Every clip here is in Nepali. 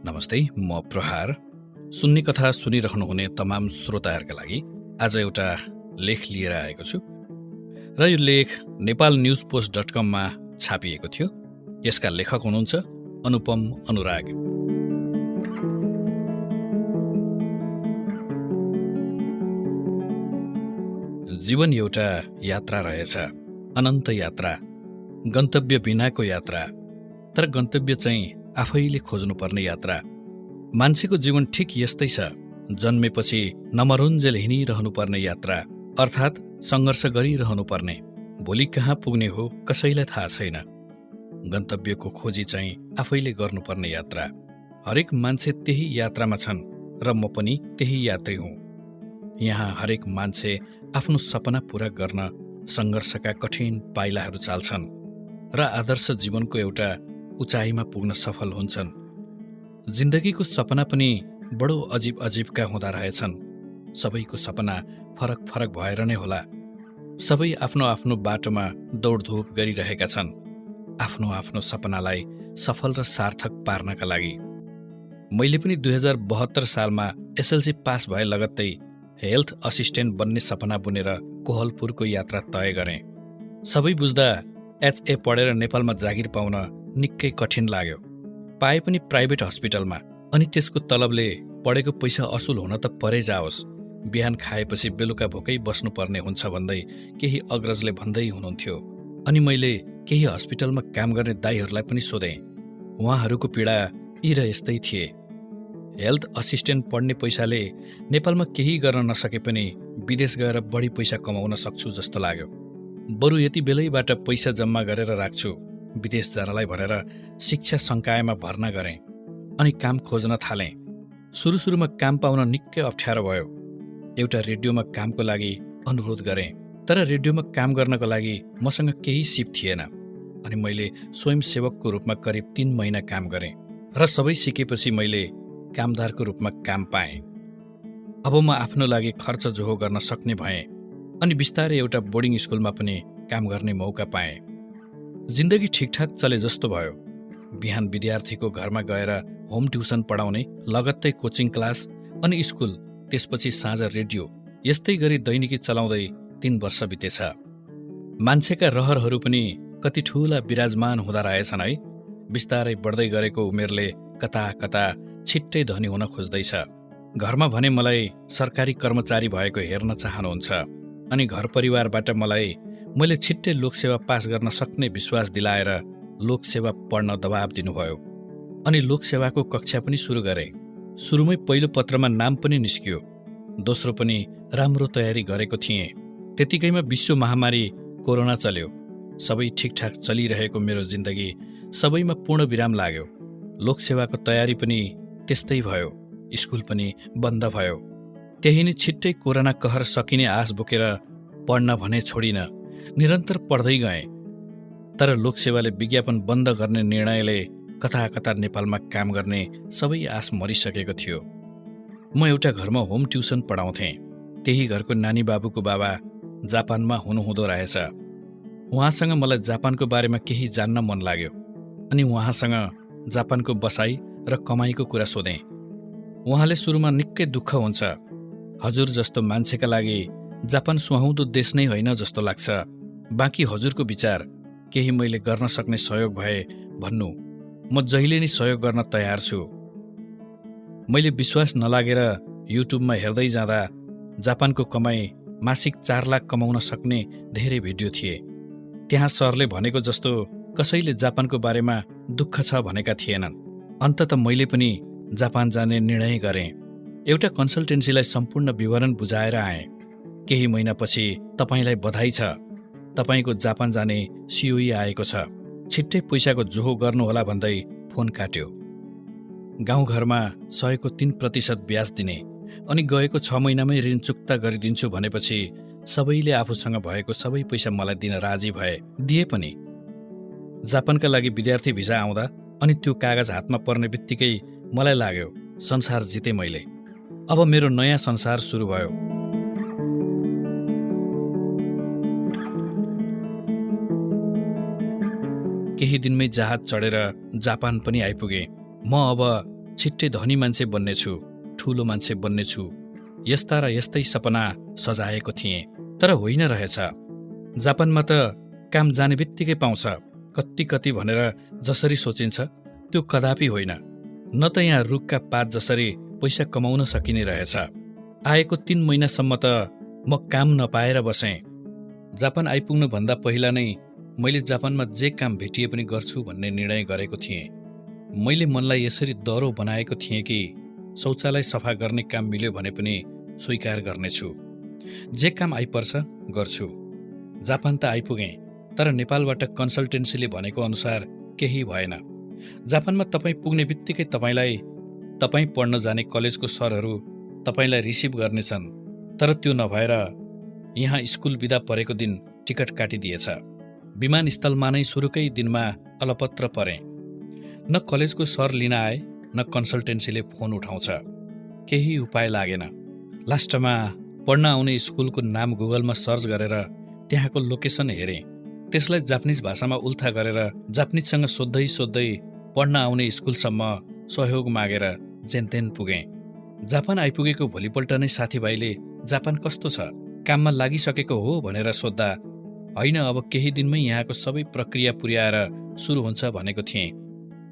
नमस्ते, म प्रहार। सुन्ने कथा सुनिरहनुहुने तमाम श्रोताहरूका लागि आज एउटा लेख लिएर आएको छु र यो लेख nepalnewspost.com मा छापिएको थियो। यसका लेखक हुनुहुन्छ अनुपम अनुराग। जीवन एउटा यात्रा रहेछ, अनन्त यात्रा, गन्तव्य बिनाको यात्रा, तर गन्तव्य चाहिँ आफैले खोज्नुपर्ने यात्रा। मान्छेको जीवन ठिक यस्तै छ, जन्मेपछि नमरुन्जेल हिँडिरहनुपर्ने यात्रा, अर्थात् सङ्घर्ष गरिरहनुपर्ने। भोलि कहाँ पुग्ने हो कसैलाई थाहा छैन। गन्तव्यको खोजी चाहिँ आफैले गर्नुपर्ने यात्रा। हरेक मान्छे त्यही यात्रामा छन् र म पनि त्यही यात्री हुँ। यहाँ हरेक मान्छे आफ्नो सपना पूरा गर्न सङ्घर्षका कठिन पाइलाहरू चाल्छन् र आदर्श जीवनको एउटा उचाइमा पुग्न सफल हुन्छन्। जिन्दगीको सपना पनि बडो अजीब अजीबका हुँदा रहेछन्। सबैको सपना फरक फरक भएर नै होला। सबै आफ्नो आफ्नो बाटोमा दौडधुप गरिरहेका छन्, आफ्नो आफ्नो सपनालाई सफल र सार्थक पार्नका लागि। मैले पनि 2072 सालमा एसएलसी पास भए लगत्तै हेल्थ असिस्टेन्ट बन्ने सपना बुनेर कोहलपुरको यात्रा तय गरेँ। सबै बुझ्दा एचए पढेर नेपालमा जागिर पाउन निकै कठिन लाग्यो। पाए पनि प्राइभेट हस्पिटलमा, अनि त्यसको तलबले पढेको पैसा असुल हुन त परै जाओस्। बिहान खाएपछि बेलुका भोकै बस्नुपर्ने हुन्छ भन्दै केही अग्रजले भन्दै हुनुहुन्थ्यो। अनि मैले केही हस्पिटलमा काम गर्ने दाइहरूलाई पनि सोधेँ। उहाँहरूको पीडा यी र यस्तै थिए। हेल्थ असिस्टेन्ट पढ्ने पैसाले नेपालमा केही गर्न नसके पनि विदेश गएर बढी पैसा कमाउन सक्छु जस्तो लाग्यो। बरु यति बेलैबाट पैसा जम्मा गरेर राख्छु विदेश जानलाई भनेर शिक्षा संकायमा भर्ना गरेँ अनि काम खोज्न थालेँ। सुरुमा काम पाउन निकै अप्ठ्यारो भयो। एउटा रेडियोमा कामको लागि अनुरोध गरेँ, तर रेडियोमा काम गर्नको लागि मसँग केही सिप थिएन। अनि मैले स्वयंसेवकको रूपमा करिब 3 महिना काम गरेँ र सबै सिकेपछि मैले कामदारको रूपमा काम पाएँ। अब म आफ्नो लागि खर्च जोहो गर्न सक्ने भएँ अनि बिस्तारै एउटा बोर्डिङ स्कुलमा पनि काम गर्ने मौका पाएँ। जिन्दगी ठिकठाक चले जस्तो भयो। बिहान विद्यार्थीको घरमा गएर होम ट्युसन पढाउने, लगत्तै कोचिङ क्लास अनि स्कुल, त्यसपछि साँझ रेडियो, यस्तै गरी दैनिकी चलाउँदै 3 वर्ष बितेछ। मान्छेका रहरहरू पनि कति ठूला विराजमान हुँदा रहेछन् है। बिस्तारै बढ्दै गरेको उमेरले कता कता छिट्टै धनी हुन खोज्दैछ। घरमा भने मलाई सरकारी कर्मचारी भएको हेर्न चाहनुहुन्छ अनि घर परिवारबाट मैले छिट्टै लोकसेवा पास गर्न सक्ने विश्वास दिलाएर लोकसेवा पढ्न दबाब दिनुभयो अनि लोकसेवाको कक्षा पनि सुरु गरे। सुरुमै पहिलो पत्रमा नाम पनि निस्कियो, दोस्रो पनि राम्रो तयारी गरेको थिएँ। त्यतिकैमा विश्व महामारी कोरोना चल्यो। सबै ठिकठाक चलिरहेको मेरो जिन्दगी सबैमा पूर्ण विराम लाग्यो। लोकसेवाको तयारी पनि त्यस्तै भयो, स्कुल पनि बन्द भयो। त्यही नै छिट्टै कोरोना कहर सकिने आश बोकेर पढ्न भने छोडिन, निरन्तर पढ्दै गएँ। तर लोकसेवाले विज्ञापन बन्द गर्ने निर्णयले कता कता नेपालमा काम गर्ने सबै आश मरिसकेको थियो। म एउटा घरमा होम ट्युसन पढाउँथेँ। त्यही घरको नानी बाबुको बाबा जापानमा हुनुहुँदो रहेछ। उहाँसँग मलाई जापानको बारेमा केही जान्न मन लाग्यो अनि उहाँसँग जापानको बसाई र कमाईको कुरा सोधेँ। उहाँले सुरुमा निकै दुःख हुन्छ, हजुर जस्तो मान्छेका लागि जापान सुहाउँदो देश नै होइन जस्तो लाग्छ। बाँकी हजुरको विचार, केही मैले गर्न सक्ने सहयोग भए भन्नु, म जहिले नै सहयोग गर्न तयार छु। मैले विश्वास नलागेर युट्युबमा हेर्दै जाँदा जापानको कमाई मासिक 4 लाख कमाउन सक्ने धेरै भिडियो थिए। त्यहाँ सरले भनेको जस्तो कसैले जापानको बारेमा दुःख छ भनेका थिएनन्। अन्ततः मैले पनि जापान जाने निर्णय गरेँ। एउटा कन्सल्टेन्सीलाई सम्पूर्ण विवरण बुझाएर आएँ। केही महिनापछि तपाईँलाई बधाई छ, तपाईँको जापान जाने सिओई आएको छ, छिट्टै पैसाको जोहो गर्नुहोला भन्दै फोन काट्यो। गाउँघरमा 100को 3% ब्याज दिने अनि गएको 6 महिनामै ऋण चुक्ता गरिदिन्छु भनेपछि सबैले आफूसँग भएको सबै पैसा मलाई दिन राजी भए, दिए पनि। जापानका लागि विद्यार्थी भिजा आउँदा अनि त्यो कागज हातमा पर्ने बित्तिकै मलाई लाग्यो संसार जिते मैले। अब मेरो नयाँ संसार सुरु भयो। केही दिनमै जहाज चढेर जापान पनि आइपुगेँ। म अब छिट्टै धनी मान्छे बन्नेछु, ठुलो मान्छे बन्नेछु, यस्ता र यस्तै सपना सजाएको थिएँ। तर होइन रहेछ। जापानमा त काम जाने बित्तिकै पाउँछ, कति कति भनेर जसरी सोचिन्छ त्यो कदापि होइन। न त यहाँ रुखका पात जसरी पैसा कमाउन सकिने रहेछ। आएको 3 महिनासम्म त म काम नपाएर बसेँ। जापान आइपुग्नुभन्दा पहिला नै मैले जापानमा जे काम भेटिए पनि गर्छु भन्ने निर्णय गरेको थिएँ। मैले मनलाई यसरी दह्रो बनाएको थिएँ कि शौचालय सफा गर्ने काम मिल्यो भने पनि स्वीकार गर्नेछु। जे काम आइपर्छ गर्छु। जापान त आइपुगेँ, तर नेपालबाट कन्सल्टेन्सीले भनेको अनुसार केही भएन। जापानमा तपाईँ पुग्ने बित्तिकै तपाईँ पढ्न जाने कलेजको सरहरू तपाईँलाई रिसिभ गर्नेछन्। तर त्यो नभएर यहाँ स्कुल बिदा परेको दिन टिकट काटिदिएछ। विमानस्थलमा नै सुरुकै दिनमा अलपत्र परेँ। न कलेजको सर लिन आए, न कन्सल्टेन्सीले फोन उठाउँछ। केही उपाय लागेन। लास्टमा पढ्न आउने स्कुलको नाम गुगलमा सर्च गरेर त्यहाँको लोकेसन हेरेँ। त्यसलाई जापानिज भाषामा उल्था गरेर जापानिजसँग सोध्दै पढ्न आउने स्कुलसम्म सहयोग मागेर जेनतेन पुगेँ। जापान आइपुगेको भोलिपल्ट नै साथीभाइले जापान कस्तो छ, काममा लागिसकेको हो भनेर सोद्धा होइन, अब केही दिनमै यहाँको सबै प्रक्रिया पुर्याएर सुरु हुन्छ भनेको थिएँ।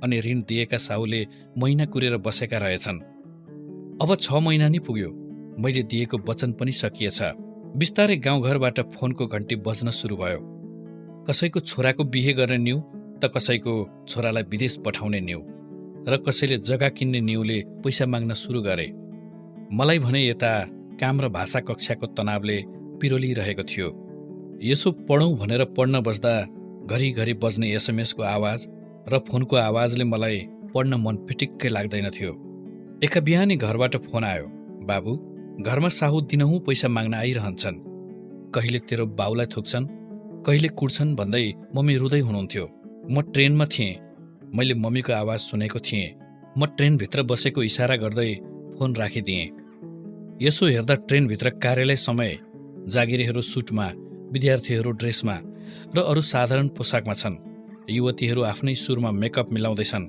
अनि ऋण दिएका साहुले महिना कुरेर बसेका रहेछन्। अब 6 महिना नै पुग्यो। मैले दिएको वचन पनि सकिएछ। बिस्तारै गाउँघरबाट फोनको घन्टी बज्न सुरु भयो। कसैको छोराको बिहे गर्ने न्यु, त कसैको छोरालाई विदेश पठाउने न्यु, र कसैले जग्गा किन्ने न्युले पैसा माग्न सुरु गरे। मलाई भने यता काम र भाषा कक्षाको तनावले पिरोलिरहेको थियो। यसो पढौँ भनेर पढ्न बस्दा घरिघरि बज्ने एसएमएसको आवाज र फोनको आवाजले मलाई पढ्न मन पिटिक्कै लाग्दैन थियो। एका बिहानी घरबाट फोन आयो, बाबु, घरमा साहु दिनहुँ पैसा माग्न आइरहन्छन्। कहिले तेरो बाउलाई थुक्छन्, कहिले कुट्छन् भन्दै मम्मी रुँदै हुनुहुन्थ्यो। म ट्रेनमा थिएँ। मैले मम्मीको आवाज सुनेको थिएँ। म ट्रेनभित्र बसेको इसारा गर्दै फोन राखिदिएँ। यसो हेर्दा ट्रेनभित्र कार्यालय समय जागिरीहरू सुटमा, विद्यार्थीहरू ड्रेसमा र अरू साधारण पोसाकमा छन्। युवतीहरू आफ्नै सुरमा मेकअप मिलाउँदैछन्।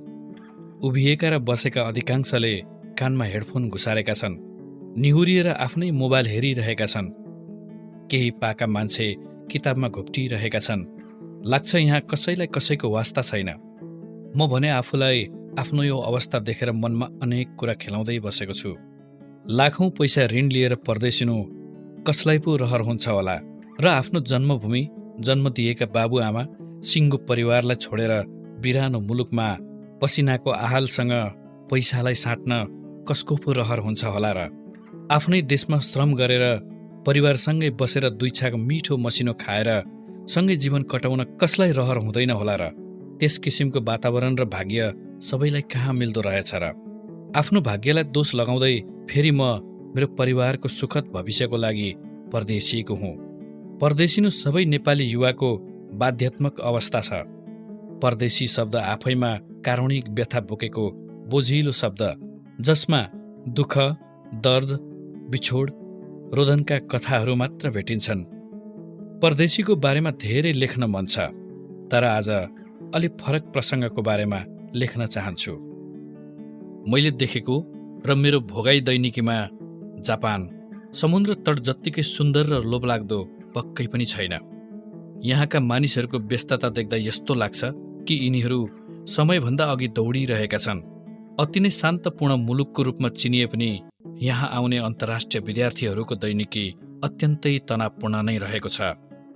उभिएका र बसेका अधिकांशले कानमा हेडफोन घुसारेका छन्। निहुरिएर आफ्नै मोबाइल हेरिरहेका छन्। केही पाका मान्छे किताबमा घोप्टिरहेका छन्। लाग्छ यहाँ कसैलाई कसैको वास्ता छैन। म भने आफूलाई आफ्नो यो अवस्था देखेर मनमा अनेक कुरा खेलाउँदै बसेको छु। लाखौं पैसा ऋण लिएर परदेशिनु कसलाई पो रहर हुन्छ होला, र आफ्नो जन्मभूमि, जन्म दिएका बाबुआमा, सिङ्गो परिवारलाई छोडेर बिरानो मुलुकमा पसिनाको आहालसँग पैसालाई साट्न कसको पो रहर हुन्छ होला र। आफ्नै देशमा श्रम गरेर परिवारसँगै बसेर 2 छाक मिठो मसिनो खाएर सँगै जीवन कटाउन कसलाई रहर हुँदैन होला र। त्यस किसिमको वातावरण र भाग्य सबैलाई कहाँ मिल्दो रहेछ र। आफ्नो भाग्यलाई दोष लगाउँदै फेरि म मेरो परिवारको सुखद भविष्यको लागि परदेशिएको हुँ। परदेशिनु सबै नेपाली युवाको बाध्यात्मक अवस्था छ। परदेशी शब्द आफैमा कारुणिक व्यथा बोकेको बोझिलो शब्द, जसमा दुःख, दर्द, बिछोड, रोदनका कथाहरू मात्र भेटिन्छन्। परदेशीको बारेमा धेरै लेख्न मन छ, तर आज अलि फरक प्रसङ्गको बारेमा लेख्न चाहन्छु। मैले देखेको र मेरो भोगाई दैनिकीमा जापान समुद्र तट जत्तिकै सुन्दर र लोभलाग्दो पक्कै पनि छैन। यहाँका मानिसहरूको व्यस्तता देख्दा यस्तो लाग्छ कि यिनीहरू समयभन्दा अघि दौडिरहेका छन्। अति नै शान्तपूर्ण मुलुकको रूपमा चिनिए पनि यहाँ आउने अन्तर्राष्ट्रिय विद्यार्थीहरूको दैनिकी अत्यन्तै तनावपूर्ण नै रहेको छ।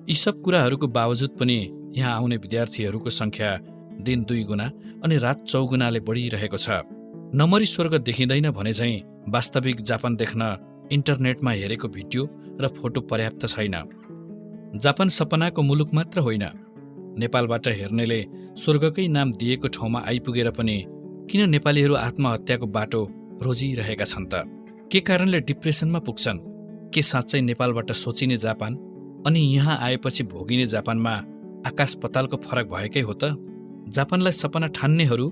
यी सब कुराहरूको बावजुद पनि यहाँ आउने विद्यार्थीहरूको सङ्ख्या दिन 2 गुणा अनि रात 4 गुणाले बढिरहेको छ। नमरी स्वर्ग देखिँदैन भने चाहिँ वास्तविक जापान देख्न इन्टरनेटमा हेरेको भिडियो र फोटो पर्याप्त छैन। जापान सपनाको मुलुक मात्र होइन। नेपालबाट हेर्नेले स्वर्गकै नाम दिएको ठाउँमा आइपुगेर पनि किन नेपालीहरू आत्महत्याको बाटो रोजिरहेका छन् त? के कारणले डिप्रेसनमा पुग्छन्? के साँच्चै नेपालबाट सोचिने जापान अनि यहाँ आएपछि भोगिने जापानमा आकाश पतालको फरक भएकै हो त? जापानलाई सपना ठान्नेहरू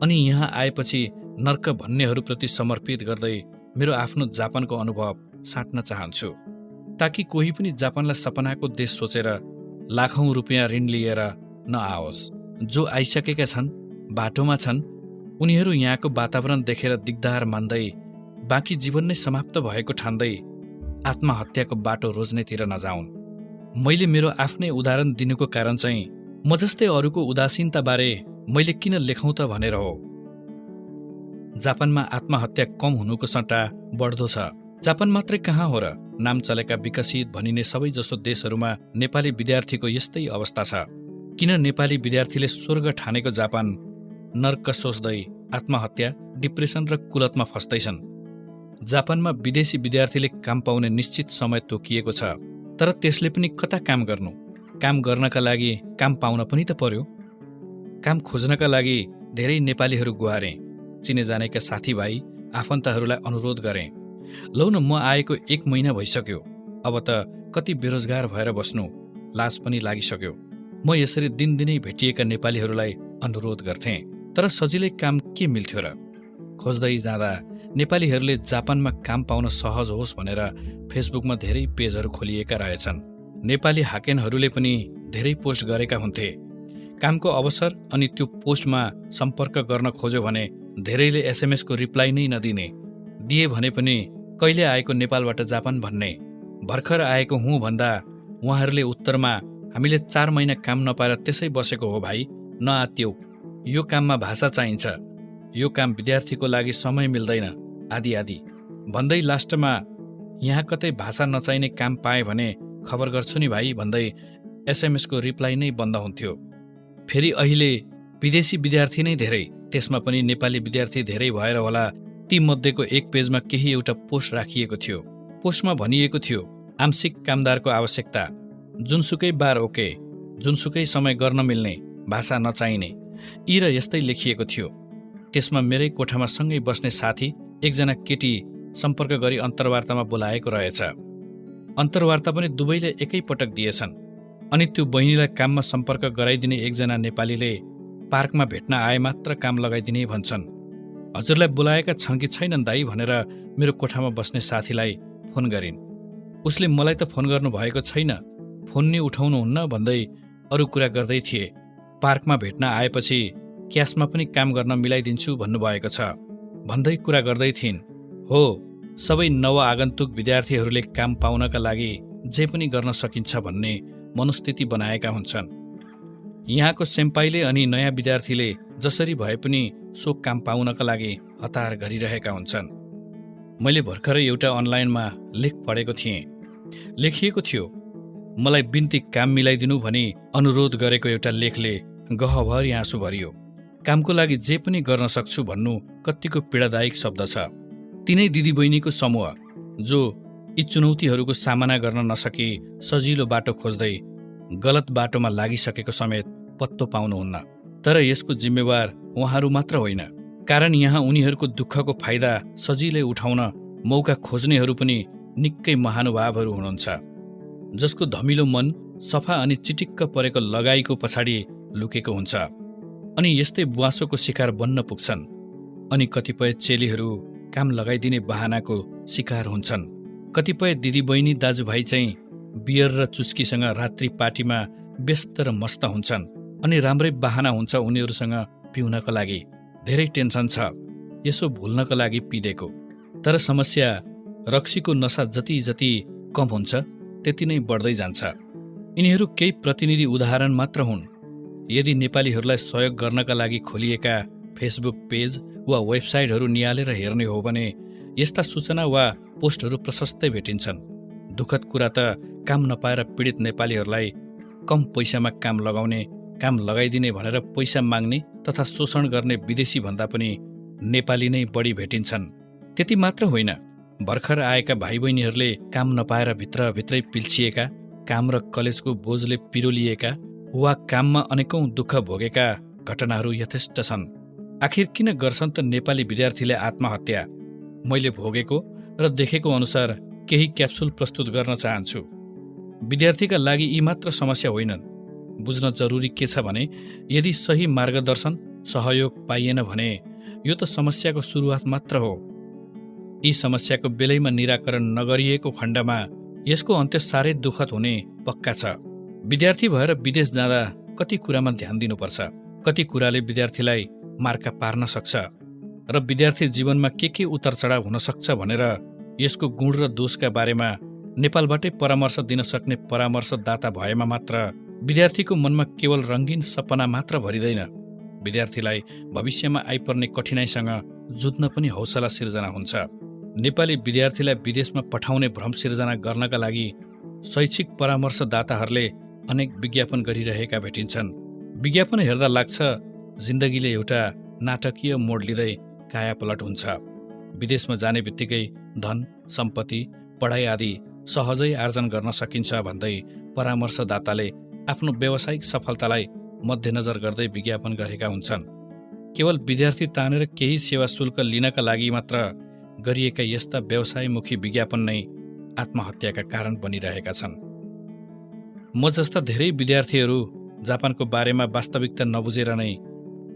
अनि यहाँ आएपछि नर्क भन्नेहरूप्रति समर्पित गर्दै मेरो आफ्नो जापानको अनुभव साट्न चाहन्छु, ताकि कोही पनि जापानलाई सपनाको देश सोचेर लाखौं रुपियाँ ऋण लिएर नआओस्। जो आइसकेका छन्, बाटोमा छन्, उनीहरू यहाँको वातावरण देखेर दिगदार मान्दै बाँकी जीवन नै समाप्त भएको ठान्दै आत्महत्याको बाटो रोज्नेतिर नजाउन्। मैले मेरो आफ्नै उदाहरण दिनुको कारण चाहिँ म जस्तै अरूको उदासीनताबारे मैले किन लेखौँ त भनेर हो। जापानमा आत्महत्या कम हुनुको सट्टा बढ्दो छ। जापान मात्रै कहाँ हो र, नाम चलेका विकसित भनिने सबैजसो देशहरूमा नेपाली विद्यार्थीको यस्तै अवस्था छ। किन नेपाली विद्यार्थीले स्वर्ग ठानेको जापान नर्क सोच्दै आत्महत्या, डिप्रेसन र कुलतमा फस्दैछन्? जापानमा विदेशी विद्यार्थीले काम पाउने निश्चित समय तोकिएको छ, तर त्यसले पनि कता काम गर्नु? काम गर्नका लागि काम पाउन पनि त पर्यो। काम खोज्नका लागि धेरै नेपालीहरू गुहारे, चिने जानेका साथीभाइ आफन्तहरूलाई अनुरोध गरेँ, लौ न म आएको 1 महिना भइसक्यो, अब त कति बेरोजगार भएर बस्नु, लाज पनि लागिसक्यो। म यसरी दिनदिनै भेटिएका नेपालीहरूलाई अनुरोध गर्थेँ, तर सजिलै काम के मिल्थ्यो र? खोज्दै जाँदा नेपालीहरूले जापानमा काम पाउन सहज होस् भनेर फेसबुकमा धेरै पेजहरू खोलिएका रहेछन्। नेपाली हाकेनहरूले पनि धेरै पोस्ट गरेका हुन्थे। कामको अवसर अनि त्यो पोस्टमा सम्पर्क गर्न खोज्यो भने धेरैले एसएमएसको रिप्लाई नै नदिने, दिए भने पनि कहिले आएको नेपालबाट जापान भन्ने, भर्खर आएको हुँ भन्दा उहाँहरूले उत्तरमा हामीले 4 महिना काम नपाएर त्यसै बसेको हो भाइ, नआत्यौ, यो काममा भाषा चाहिन्छ, यो काम विद्यार्थीको लागि समय मिल्दैन, आदि आदि भन्दै लास्टमा यहाँ कतै भाषा नचाहिने काम पाएँ भने खबर गर्छु नि भाइ भन्दै एसएमएसको रिप्लाई नै बन्द हुन्थ्यो। फेरि अहिले विदेशी विद्यार्थी नै धेरै, त्यसमा पनि नेपाली विद्यार्थी धेरै भएर होला ती मध्येको एक पेजमा केही एउटा पोस्ट राखिएको थियो। पोस्टमा भनिएको थियो आंशिक कामदारको आवश्यकता, जुनसुकै बार ओके, जुनसुकै समय गर्न मिल्ने, भाषा नचाहिने, यी र यस्तै लेखिएको थियो। त्यसमा मेरै कोठामा सँगै बस्ने साथी एकजना केटी सम्पर्क गरी अन्तर्वार्तामा बोलाएको रहेछ। अन्तर्वार्ता पनि दुवैले एकैपटक दिएछन्। अनि त्यो बहिनीलाई काममा सम्पर्क गराइदिने एकजना नेपालीले पार्कमा भेट्न आए मात्र काम लगाइदिने भन्छन्। हजुरलाई बोलाएका छन् कि छैनन् दाई भनेर मेरो कोठामा बस्ने साथीलाई फोन गरिन्। उसले मलाई त फोन गर्नुभएको छैन, फोन नि उठाउनुहुन्न भन्दै अरू कुरा गर्दै थिए। पार्कमा भेट्न आएपछि क्यासमा पनि काम गर्न मिलाइदिन्छु भन्नुभएको छ भन्दै कुरा गर्दै थिइन्। हो, सबै नव आगन्तुक विद्यार्थीहरूले काम पाउनका लागि जे पनि गर्न सकिन्छ भन्ने मनोस्थिति बनाएका हुन्छन्। यहाँको सेम्पाईले अनि नयाँ विद्यार्थीले जसरी भए पनि सो काम पाउनका लागि हतार गरिरहेका हुन्छन्। मैले भर्खरै एउटा अनलाइनमा लेख पढेको थिएँ। लेखिएको थियो, मलाई बिन्ती काम मिलाइदिनु भनी अनुरोध गरेको एउटा लेखले गहभरि आँसु भरियो। कामको लागि जे पनि गर्न सक्छु भन्नु कत्तिको पीडादायक शब्द छ। तिनै दिदीबहिनीको समूह जो यी चुनौतीहरूको सामना गर्न नसकी सजिलो बाटो खोज्दै गलत बाटोमा लागिसकेको समेत पत्तो पाउनुहुन्न। तर यसको जिम्मेवार उहाँहरू मात्र होइन, कारण यहाँ उनीहरूको दुःखको फाइदा सजिलै उठाउन मौका खोज्नेहरू पनि निकै महानुभावहरू हुनुहुन्छ, जसको धमिलो मन सफा अनि चिटिक्क परेको लगाइको पछाडि लुकेको हुन्छ अनि यस्तै बुवासोको शिकार बन्न पुग्छन्। अनि कतिपय चेलीहरू काम लगाइदिने बहानाको शिकार हुन्छन्। कतिपय दिदीबहिनी दाजुभाइ चाहिँ बियर र चुस्कीसँग रात्रि पार्टीमा व्यस्त र मस्त हुन्छन् अनि राम्रै बहाना हुन्छ उनीहरूसँग पिउनका लागि। धेरै टेन्सन छ, यसो भुल्नका लागि पिदेको। तर समस्या रक्सीको नसा जति जति कम हुन्छ त्यति नै बढ्दै जान्छ। यिनीहरू केही प्रतिनिधि उदाहरण मात्र हुन्। यदि नेपालीहरूलाई सहयोग गर्नका लागि खोलिएका फेसबुक पेज वा वेबसाइटहरू निहालेर हेर्ने हो भने यस्ता सूचना वा पोस्टहरू प्रशस्तै भेटिन्छन्। दुःखद कुरा त काम नपाएर पीडित नेपालीहरूलाई कम पैसामा काम लगाउने, काम लगाइदिने भनेर पैसा माग्ने तथा शोषण गर्ने विदेशी भन्दा पनि नेपाली नै बढी भेटिन्छन्। त्यति मात्र होइन, भर्खर आएका भाइ बहिनीहरूले काम नपाएर भित्रभित्रै पिल्सिएका, काम र कलेजको बोझले पिरोलिएका वा काममा अनेकौं दुःख भोगेका घटनाहरू यथेष्ट छन्। आखिर किन गर्छन् त नेपाली विद्यार्थीले आत्महत्या? मैले भोगेको र देखेको अनुसार केही क्याप्सुल प्रस्तुत गर्न चाहन्छु। विद्यार्थीका लागि यी मात्र समस्या होइनन्। बुझ्न जरुरी के छ भने यदि सही मार्गदर्शन, सहयोग पाइएन भने यो त समस्याको सुरुवात मात्र हो। यी समस्याको बेलैमा निराकरण नगरिएको खण्डमा यसको अन्त्य साह्रै दुःखद हुने पक्का छ। विद्यार्थी भएर विदेश जाँदा कति कुरामा ध्यान दिनुपर्छ। कति कुराले विद्यार्थीलाई मार्का पार्न सक्छ र विद्यार्थी जीवनमा के उतार चढाव हुन सक्छ भनेर यसको गुण र दोषका बारेमा नेपालबाटै परामर्श दिन सक्ने परामर्शदाता भएमा मात्र विद्यार्थीको मनमा केवल रङ्गीन सपना मात्र भरिँदैन, विद्यार्थीलाई भविष्यमा आइपर्ने कठिनाइसँग जुझ्न पनि हौसला सिर्जना हुन्छ। नेपाली विद्यार्थीलाई विदेशमा पठाउने भ्रम सिर्जना गर्नका लागि शैक्षिक परामर्शदाताहरूले अनेक विज्ञापन गरिरहेका भेटिन्छन्। विज्ञापन हेर्दा लाग्छ जिन्दगीले एउटा नाटकीय मोड लिँदै कायापलट हुन्छ। विदेशमा जाने बित्तिकै धन, सम्पत्ति, पढाइ आदि सहजै आर्जन गर्न सकिन्छ भन्दै परामर्शदाताले आफ्नो व्यावसायिक सफलतालाई मध्यनजर गर्दै विज्ञापन गरेका हुन्छन्। केवल विद्यार्थी तानेर केही सेवा शुल्क लिनका लागि मात्र गरिएका यस्ता व्यवसायमुखी विज्ञापन नै आत्महत्याका कारण बनिरहेका छन्। म जस्ता धेरै विद्यार्थीहरू जापानको बारेमा वास्तविकता नबुझेर नै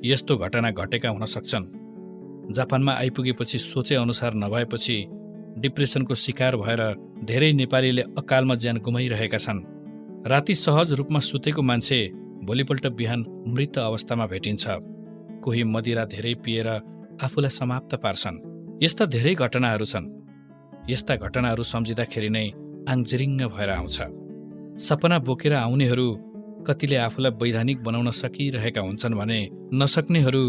यस्तो घटना घटेका हुन सक्छन्। जापानमा आइपुगेपछि सोचे अनुसार नभएपछि डिप्रेसनको शिकार भएर धेरै नेपालीले अकालमा ज्यान गुमाइरहेका छन्। राति सहज रूपमा सुतेको मान्छे भोलिपल्ट बिहान मृत अवस्थामा भेटिन्छ। कोही मदिरा धेरै पिएर आफूलाई समाप्त पार्छन्। यस्ता धेरै घटनाहरू छन्। यस्ता घटनाहरू सम्झिँदाखेरि नै आङजिरिङ्ग भएर आउँछ। सपना बोकेर आउनेहरू कतिले आफूलाई वैधानिक बनाउन सकिरहेका हुन्छन् भने नसक्नेहरू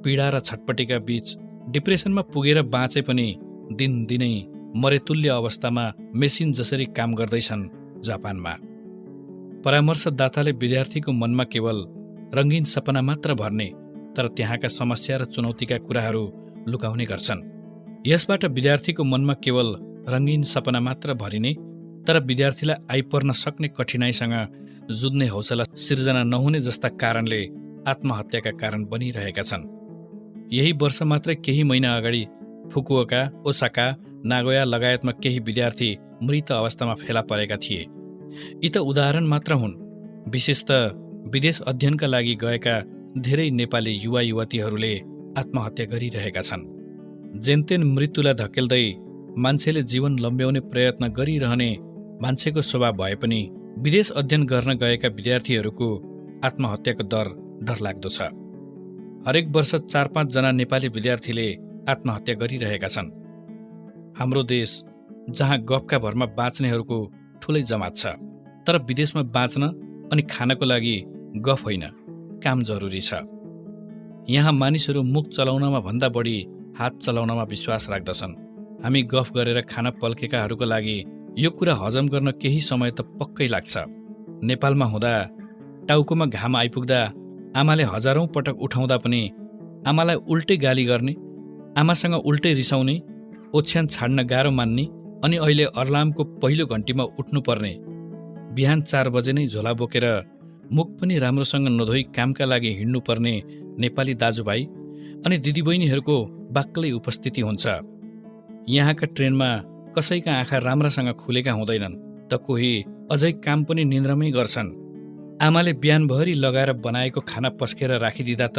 पीडा र छटपटीका बीच डिप्रेसनमा पुगेर बाँचे पनि दिनदिनै मरेतुल्य अवस्थामा मेसिन जसरी काम गर्दैछन् जापानमा। परामर्शदाताले विद्यार्थीको मनमा केवल रङ्गीन सपना मात्र भर्ने तर त्यहाँका समस्या र चुनौतीका कुराहरू लुकाउने गर्छन्। यसबाट विद्यार्थीको मनमा केवल रङ्गीन सपना मात्र भरिने तर विद्यार्थीलाई आइपर्न सक्ने कठिनाइसँग जुझ्ने हौसला सिर्जना नहुने जस्ता कारणले आत्महत्याका कारण बनिरहेका छन्। यही वर्ष मात्रै केही महिना अगाडि फुकुओका, ओसाका, नागोया लगायतमा केही विद्यार्थी मृत अवस्थामा फेला परेका थिए। यी त उदाहरण मात्र हुन्। विशेष त विदेश अध्ययनका लागि गएका धेरै नेपाली युवा युवतीहरूले आत्महत्या गरिरहेका छन्। जेनतेन मृत्युलाई धकेल्दै मान्छेले जीवन लम्ब्याउने प्रयत्न गरिरहने मान्छेको स्वभाव भए पनि विदेश अध्ययन गर्न गएका विद्यार्थीहरूको आत्महत्याको दर डरलाग्दो छ। हरेक वर्ष 4-5 जना नेपाली विद्यार्थीले आत्महत्या गरिरहेका छन्। हाम्रो देश जहाँ गफका भरमा बाँच्नेहरूको ठुलै जमात छ, तर विदेशमा बाँच्न अनि खानको लागि गफ होइन, काम जरुरी छ। यहाँ मानिसहरू मुख चलाउनमा भन्दा बढी हात चलाउनमा विश्वास राख्दछन्। हामी गफ गरेर खान पल्केकाहरूको लागि यो कुरा हजम गर्न केही समय त पक्कै लाग्छ। नेपालमा हुँदा टाउकोमा घाम आइपुग्दा आमाले हजारौं पटक उठाउँदा पनि आमालाई उल्टै गाली गर्ने, आमासँग उल्टै रिसाउने, ओछ्यान छाड्न गाह्रो मान्ने अनि अहिले अर्लामको पहिलो घन्टीमा उठ्नुपर्ने, बिहान 4 बजे नै झोला बोकेर मुख पनि राम्रोसँग नधोई कामका लागि हिँड्नुपर्ने नेपाली दाजुभाइ अनि दिदीबहिनीहरूको बाक्लै उपस्थिति हुन्छ। यहाँका ट्रेनमा कसैका आँखा राम्रासँग खुलेका हुँदैनन् त कोही अझै काम पनि निन्द्रामै गर्छन्। आमाले बिहानभरि लगाएर बनाएको खाना पस्केर राखिदिँदा त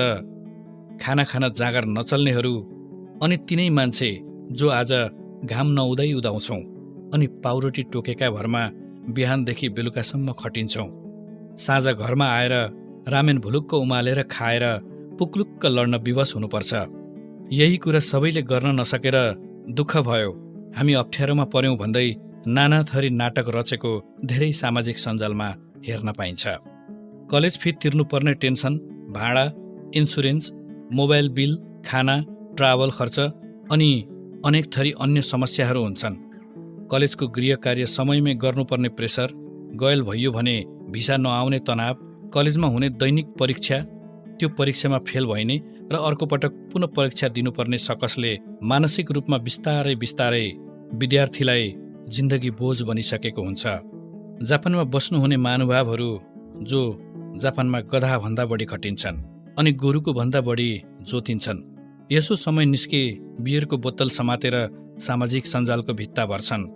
खाना खान जाँगर नचल्नेहरू अनि तिनै मान्छे जो आज घाम नउदाइ उदाउँछौँ अनि पाउरोटी टोकेका भरमा बिहानदेखि बेलुकासम्म खटिन्छौँ। साँझ घरमा आएर रामेन भुलुक्क उमालेर खाएर पुक्लुक्क लड्न विवश हुनुपर्छ। यही कुरा सबैले गर्न नसकेर दुःख भयो, हामी अप्ठ्यारोमा पर्यौँ भन्दै नाना थरी नाटक रचेको धेरै सामाजिक सञ्जालमा हेर्न पाइन्छ। कलेज फी तिर्नुपर्ने टेन्सन, भाडा, इन्सुरेन्स, मोबाइल बिल, खाना, ट्राभल खर्च अनि अनेक थरी अन्य समस्याहरू हुन्छन्। कलेजको गृह कार्य समयमै गर्नुपर्ने प्रेसर, गयल भइयो भने भिसा नआउने तनाव, कलेजमा हुने दैनिक परीक्षा, त्यो परीक्षामा फेल भइने र अर्को पटक पुनः परीक्षा दिनुपर्ने सकसले मानसिक रूपमा बिस्तारै बिस्तारै विद्यार्थीलाई जिन्दगी बोझ बनिसकेको हुन्छ। जापानमा बस्नुहुने महानुभावहरू जो जापानमा गधाभन्दा बढी खटिन्छन् अनि गोरुको भन्दा बढी जोतिन्छन्, यसो समय निस्के बियरको बोतल समातेर सामाजिक सञ्जालको भित्ता भर्छन्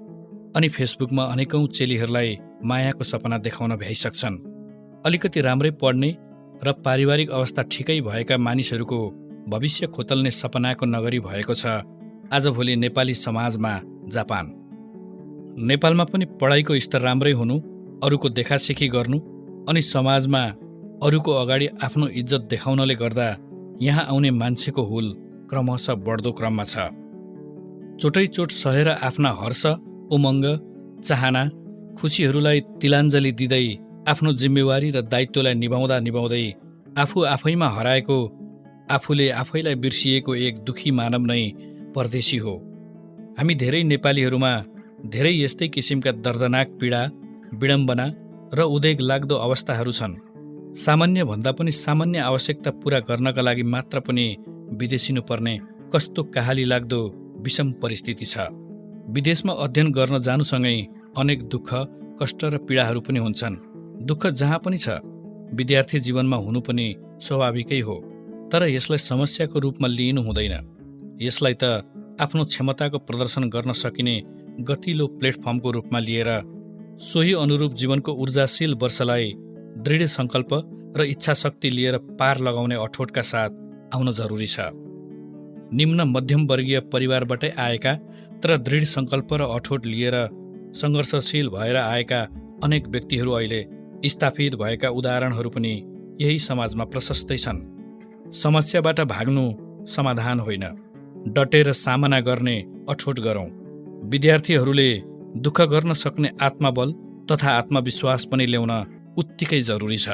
अनि फेसबुकमा अनेकौं चेलीहरूलाई मायाको सपना देखाउन भ्याइसक्छन्। अलिकति राम्रै पढ्ने र पारिवारिक अवस्था ठिकै भएका मानिसहरूको भविष्य खोतल्ने सपनाको नगरी भएको छ आजभोलि नेपाली समाजमा जापान। नेपालमा पनि पढाइको स्तर राम्रै हुनु, अरूको देखासेखी गर्नु अनि समाजमा अरूको अगाडि आफ्नो इज्जत देखाउनले गर्दा यहाँ आउने मान्छेको हुल क्रमशः बढ्दो क्रममा छ। चोटैचोट सहेर आफ्ना हर्ष, उमङ्ग, चाहना, खुसीहरूलाई तिलाञ्जली दिँदै आफ्नो जिम्मेवारी र दायित्वलाई निभाउँदा निभाउँदै आफू आफैमा हराएको, आफूले आफैलाई बिर्सिएको एक दुखी मानव नै परदेशी हो। हामी धेरै नेपालीहरूमा धेरै यस्तै किसिमका दर्दनाक पीडा, विडम्बना र उदेक लाग्दो अवस्थाहरू छन्। सामान्य भन्दा पनि सामान्य आवश्यकता पूरा गर्नका लागि मात्र पनि विदेशिनु पर्ने कस्तो कहाली लाग्दो विषम परिस्थिति छ। विदेशमा अध्ययन गर्न जानुसँगै अनेक दुःख, कष्ट र पीडाहरू पनि हुन्छन्। दुःख जहाँ पनि छ, विद्यार्थी जीवनमा हुनु पनि स्वाभाविकै हो। तर यसलाई समस्याको रूपमा लिइनु हुँदैन। यसलाई त आफ्नो क्षमताको प्रदर्शन गर्न सकिने गतिलो प्लेटफर्मको रूपमा लिएर सोही अनुरूप जीवनको ऊर्जाशील वर्षलाई दृढ सङ्कल्प र इच्छाशक्ति लिएर पार लगाउने अठोटका साथ आउन जरुरी छ। निम्न मध्यमवर्गीय परिवारबाटै आएका तर दृढ सङ्कल्प र अठोट लिएर सङ्घर्षशील भएर आएका अनेक व्यक्तिहरू अहिले स्थापित भएका उदाहरणहरू पनि यही समाजमा प्रशस्तै छन्। समस्याबाट भाग्नु समाधान होइन, डटेर सामना गर्ने अठोट गरौँ। विद्यार्थीहरूले दुःख गर्न सक्ने आत्मबल तथा आत्मविश्वास पनि ल्याउन उत्तिकै जरुरी छ।